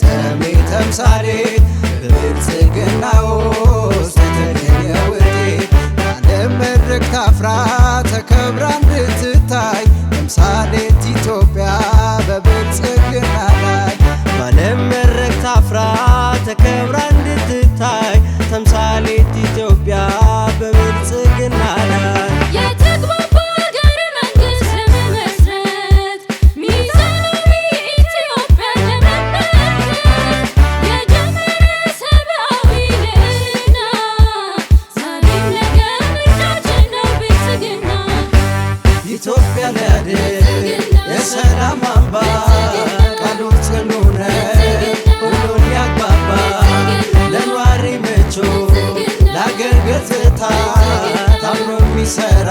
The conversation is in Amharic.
የከተሜ ተምሳሌት በብልጽግና ውስጥ የተገኘ ውጤት በዓለም መድረክ ታፍራ ተከብራ እንድትታይ ተምሳሌት ኢትዮጵያ በብልጽግና ላይ። በዓለም መድረክ ታፍራ ተከብራ እንድትታይ ተምሳሌት ኢትዮጵያ በብልጽግና ላይ። የተግባባ ሀገረ መንግስት ለመመስረት፣ ሚዛናዊ ኢትዮጵያን ለመመልከት የጀመረ ሰብአዊ ልዕልና፣ ዛሬም ነገ ምርጫችን ነው ብልጽግና። ኢትዮጵያ ሊያድን የሰላም አምባ፣ ቃሉ ጽኑ ነው ሁሉን ያግባባ፣ ለኗሪ ምቹ፣ ለአገር ገጽታ ታምኖ የሚሰራ።